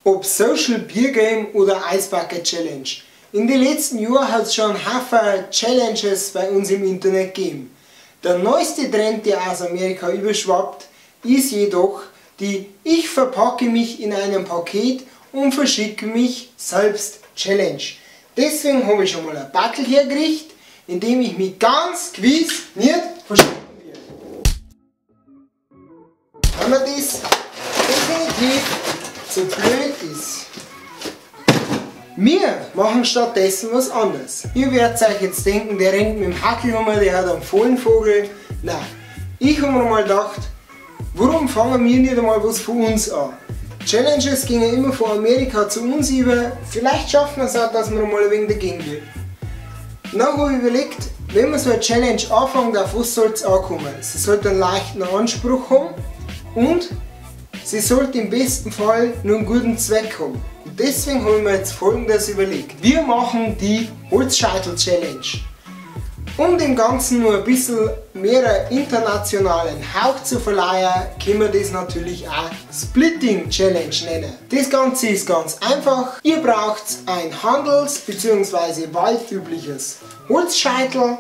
Ob Social Beer Game oder Ice Bucket Challenge. In den letzten Jahren hat es schon Haufen Challenges bei uns im Internet gegeben. Der neueste Trend, der aus Amerika überschwappt, ist jedoch die Ich verpacke mich in einem Paket und verschicke mich selbst Challenge. Deswegen habe ich schon mal ein Backel hergerichtet, in dem ich mich ganz gewiss nicht verschicken werde. Wenn man das definitiv zu blöd ist. Wir machen stattdessen was anderes. Ihr werdet euch jetzt denken, der rennt mit dem Hackel um, der hat einen Vollenvogel. Nein, ich habe mir mal gedacht, warum fangen wir nicht einmal was von uns an? Challenges gingen immer von Amerika zu uns über, vielleicht schaffen wir es auch, dass wir mal ein wenig dagegen wirken. Dann habe ich überlegt, wenn man so eine Challenge anfängt, auf was soll es ankommen? Sie sollte einen leichten Anspruch haben und sie sollte im besten Fall nur einen guten Zweck haben. Und deswegen habe ich mir jetzt Folgendes überlegt. Wir machen die Holzscheitel-Challenge. Um dem Ganzen nur ein bisschen mehr internationalen Hauch zu verleihen, können wir das natürlich auch Splitting Challenge nennen. Das Ganze ist ganz einfach. Ihr braucht ein handels- bzw. waldübliches Holzscheitel,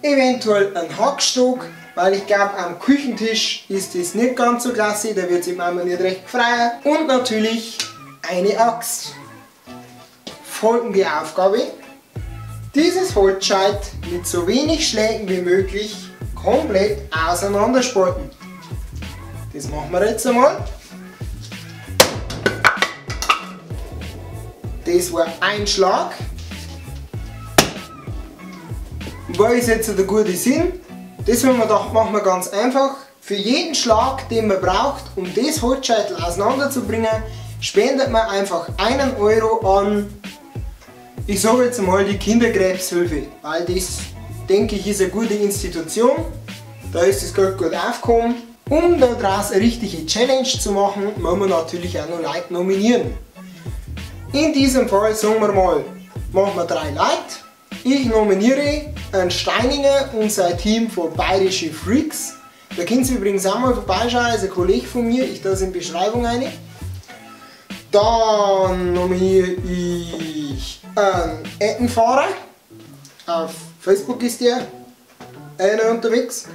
eventuell einen Hackstock, weil ich glaube, am Küchentisch ist das nicht ganz so klasse, da wird es im Eimer nicht recht frei. Und natürlich eine Axt. Folgende Aufgabe: Dieses Holzscheit mit so wenig Schlägen wie möglich komplett auseinanderspalten. Das machen wir jetzt einmal. Das war ein Schlag. Und was ist jetzt der gute Sinn? Das haben wir gedacht, machen wir ganz einfach. Für jeden Schlag, den man braucht, um das Holzscheitel auseinanderzubringen, spendet man einfach 1 Euro an, ich sage jetzt mal, die Kinderkrebshilfe, weil das, denke ich, ist eine gute Institution. Da ist das Geld gut aufgekommen. Um daraus eine richtige Challenge zu machen, muss man natürlich auch noch Leute nominieren. In diesem Fall, sagen wir mal, machen wir 3 Leute. Ich nominiere einen Steininger und sein Team von Bayerische Freaks. Da könnt ihr übrigens auch mal vorbeischauen, ist ein Kollege von mir, ich tue es in die Beschreibung rein. Dann nominiere ich einen Ettenfahrer. Auf Facebook ist der einer unterwegs.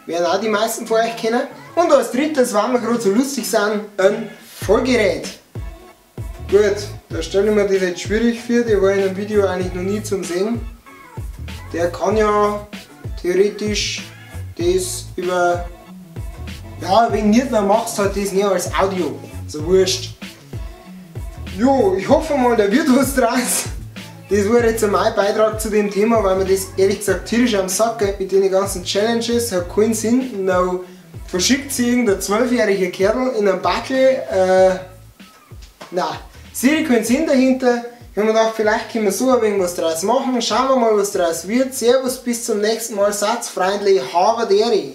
Werden auch die meisten von euch kennen. Und als drittes, weil wir gerade so lustig sind, ein Vollgerät. Gut, da stelle ich mir das jetzt schwierig vor, der war in einem Video eigentlich noch nie zum Sehen. Der kann ja theoretisch das über... Ja, wenn nicht, dann machst du halt das nicht als Audio. So wurscht. Jo, ich hoffe mal, da wird was draus. Das war jetzt mein Beitrag zu dem Thema, weil mir das ehrlich gesagt tierisch am Sack geht mit den ganzen Challenges. Hat keinen Sinn. Now verschickt sich irgendein 12-jähriger Kerl in einem Backel. Nein, sehe ich keinen Sinn dahinter. Ich habe mir gedacht, vielleicht können wir so ein wenig was draus machen. Schauen wir mal, was draus wird. Servus, bis zum nächsten Mal. Satz, freundlich, Habadere.